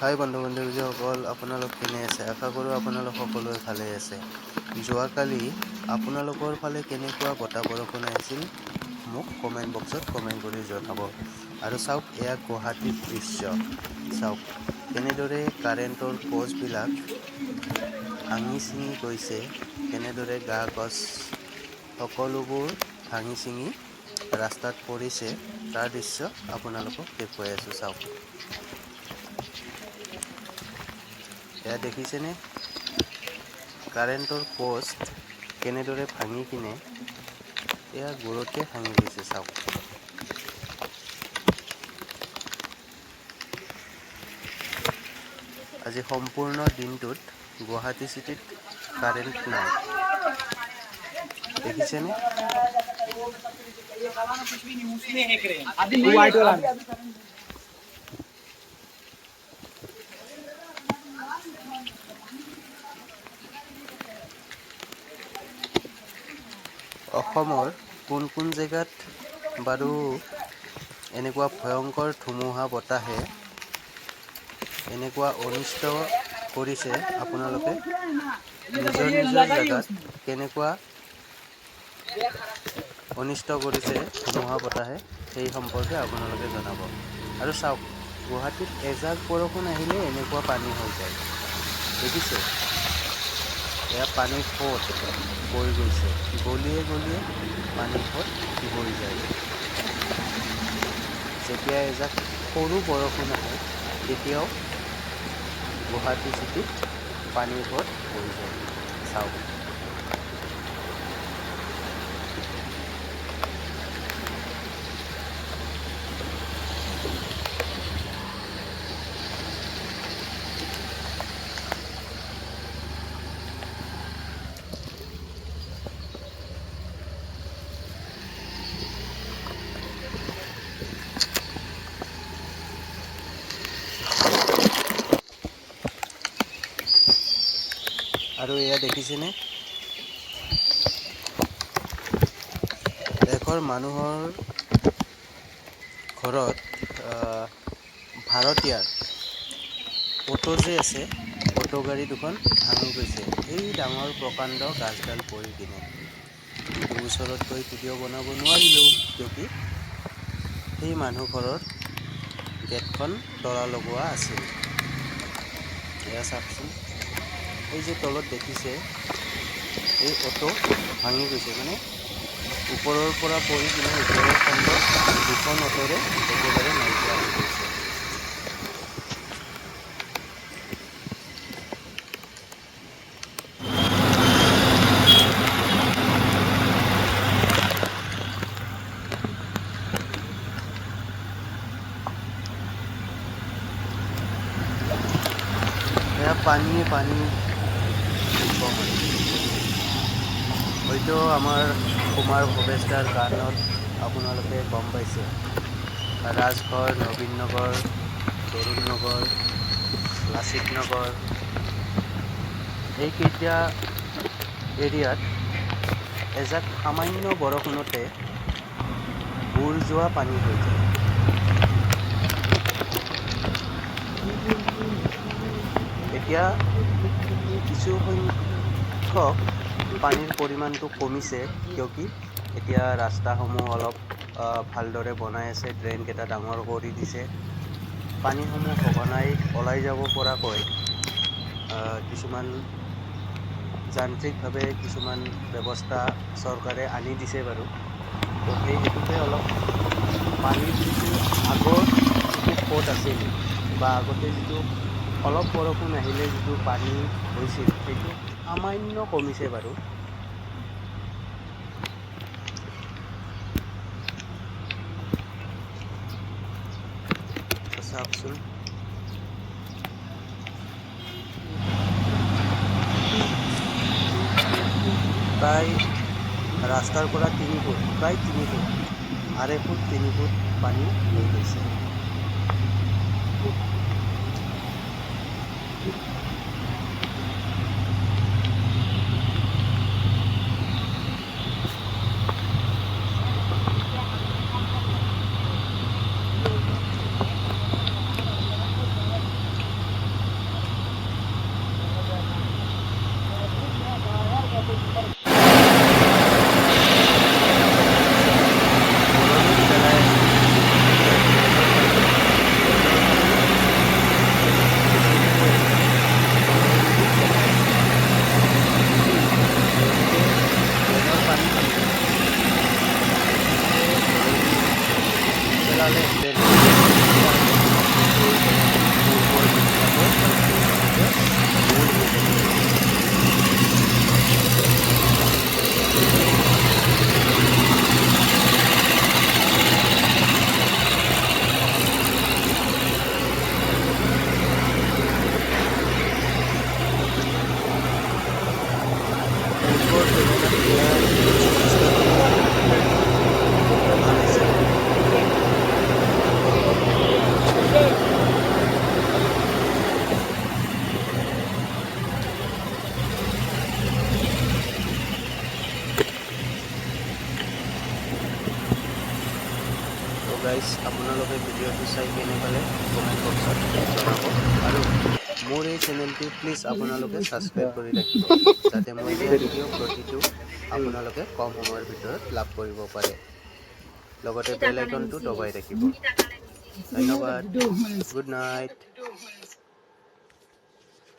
হাই বন্ধু বান্ধৱীসকল, আপোনালোক কেনে আছে? আশা কৰোঁ আপোনালোক সকলোৱে ভালে আছে। যোৱাকালি আপোনালোকৰ ফালে কেনেকুৱা বতাহ বৰষুণ আহিছিল মোক কমেণ্ট বক্সত কমেণ্ট কৰি জনাব। আৰু চাওক, এয়া গুৱাহাটীৰ দৃশ্য। চাওক কেনেদৰে কাৰেণ্টৰ প'ষ্টবিলাক ভাঙি ছিঙি গৈছে, কেনেদৰে গা গছ সকলোবোৰ ভাঙি ছিঙি ৰাস্তাত পৰিছে, তাৰ দৃশ্য আপোনালোকক দেখুৱাই আছোঁ। চাওক, এয়া দেখিছেনে কাৰেণ্টৰ প'ষ্ট কেনেদৰে ভাঙি কিনে এয়া গুৰতে ভাঙি গৈছে। চাওক, আজি সম্পূৰ্ণ দিনটোত গুৱাহাটী চিটিত কাৰেণ্ট নাই, দেখিছেনে? অসমৰ কোন কোন জেগাত বাৰু এনেকুৱা ভয়ংকৰ ধুমুহা বতাহে এনেকুৱা অনিষ্ট কৰিছে? আপোনালোকে নিজৰ নিজৰ জেগাত কেনেকুৱা অনিষ্ট কৰিছে ধুমুহা বতাহে, সেই সম্পৰ্কে আপোনালোকে জনাব। আৰু চাওক, গুৱাহাটীত এজাক বৰষুণ আহিলে এনেকুৱা পানী হৈ যায়, দেখিছে? এয়া পানীৰ সোঁত বৈ গৈছে, গলিয়ে গলিয়ে পানীৰ সোঁত বৈ যায়। যেতিয়া এজাক সৰু বৰষুণ আহে তেতিয়াও গুৱাহাটী চিটিত পানীৰ সোঁত বৈ যায়। চাওক, আৰু এয়া দেখিছেনে এঘৰ মানুহৰ ঘৰত ভাৰতীয়াৰ অ'টো যে আছে, অ'টো গাড়ী দুখন ভাঙি গৈছে এই ডাঙৰ প্ৰকাণ্ড গাছডাল পৰি কিনে। কিন্তু ওচৰত গৈ ভিডিঅ' বনাব নোৱাৰিলোঁ, কিয়কি সেই মানুহ ঘৰৰ গেটখন তলা লগোৱা আছিল। এয়া চাওকচোন, এই যে তলত দেখিছে এই অ'টো ভাঙি গৈছে, মানে ওপৰৰ পৰা পৰি কিনে ওপৰৰ খণ্ড দুখন অ'টোৰে একেবাৰে নাইকিয়া হৈ গৈছে। এয়া পানীয়ে পানী কম। হয়তো আমাৰ কুমাৰ ভৱেশদাৰ গানত আপোনালোকে গম পাইছে, ৰাজঘৰ, নবীন নগৰ, তৰুণ নগৰ, লাচিত নগৰ, এইকেইটা এৰিয়াত এজাক সামান্য বৰষুণতে বুৰ যোৱা পানী হৈ যায়। এতিয়া কিছু সংখ্যক পানীৰ পৰিমাণটো কমিছে, কিয়কি এতিয়া ৰাস্তাসমূহ অলপ ভালদৰে বনাই আছে, ড্ৰেইনকেইটা ডাঙৰ কৰি দিছে, পানীসমূহ সঘনাই ওলাই যাব পৰাকৈ কিছুমান যান্ত্ৰিকভাৱে কিছুমান ব্যৱস্থা চৰকাৰে আনি দিছে বাৰু। তো সেই হেতুকে অলপ পানীৰ যিটো আগৰ যিটো সোঁত আছিল বা আগতে যিটো অলপ বৰষুণ আহিলে যিটো পানী হৈছিল সেইটো সামান্য কমিছে বাৰু। চাওকচোন, প্ৰায় ৰাস্তাৰ পৰা 3 ফুট, প্ৰায় 3 ফুট, 2.5 ফুট 3 ফুট পানী হৈ গৈছে। গাইজ, আপোনালোকে ভিডিঅ'টো চাই কেনে পালে কমেণ্ট বক্সত জনাব আৰু মোৰ এই চেনেলটো প্লিজ আপোনালোকে ছাবস্ক্ৰাইব কৰি ৰাখিব, যাতে মই দিয়া ভিডিঅ' প্ৰতিটো আপোনালোকে কম সময়ৰ ভিতৰত লাভ কৰিব পাৰে। লগতে বেল আইকনটো দবাই ৰাখিব। ধন্যবাদ, গুড নাইট।